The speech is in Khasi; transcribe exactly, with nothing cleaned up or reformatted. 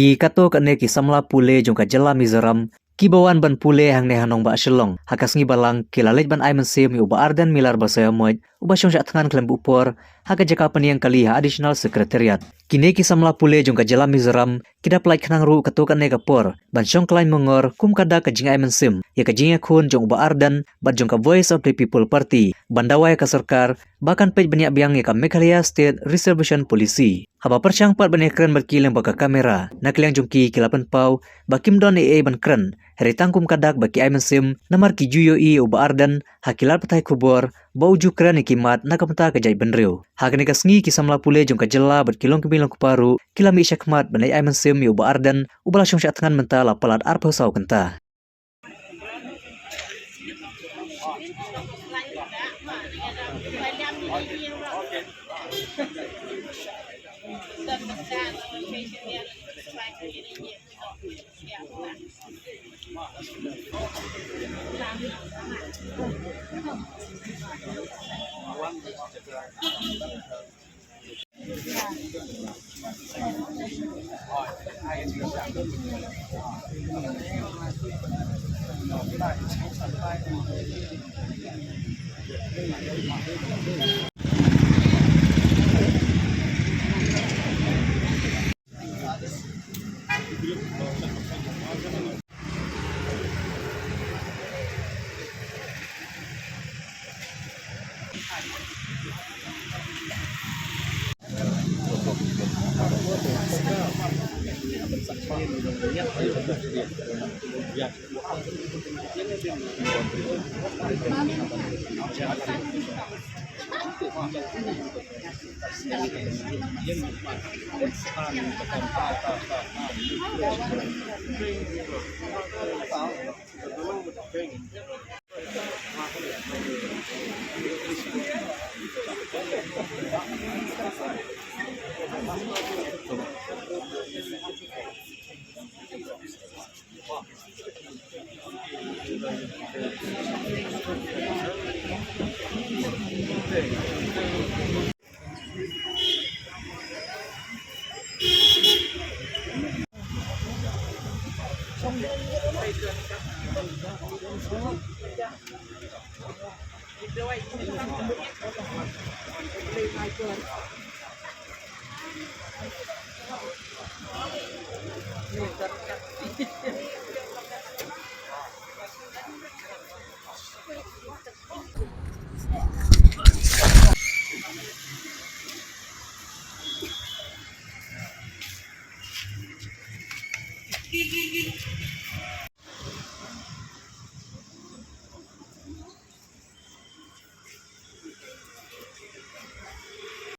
Ki katto katne ki samla pule jong ka jylla Mizoram kiba wan ban pule hangne ha nongbah Shillong ha ka sngi Balang ki la leit ban ai mynsiem ïa u Bah Ardent Miller Basaiawmoit uba shong shah thngan khlem buh por ha ka jaka pynïeng kali ha Additional Secretariat. Kine ki samla pule jong ka jylla Mizoram ki da pyllait khnang ruh katto katne ka por ban shong khlaiñ mongor kum ka dak ka jingai mynsiem ïa ka jingïakhun jong u Bah Ardent bad jong ka Voice of the People Party ban dawa ïa ka sorkar ba kan peit bniah biang ïa ka Meghalaya State Reservation Policy. Haba pyrshang pat ban ïakren bad ki lyngba ka kamera na ka liang jong ki, ki la pynpaw ba kim don ei ei ban kren, hynrei tang kum ka dak ba ki ai mynsiem namar ki ju ïohi ïa u Bah Ardent ha ki lad pathai khubor ba u ju kren ïa ki mat na ka bynta ka jaitbynriew. Ha kane ka sngi ki samla pule jong ka jylla bad ki longkmie longkpa ruh ki la mih shakhmat ban leit ai mynsiem ïa u Bah Ardent uba la shong shah thngan mynta la palat arphew saw kynta.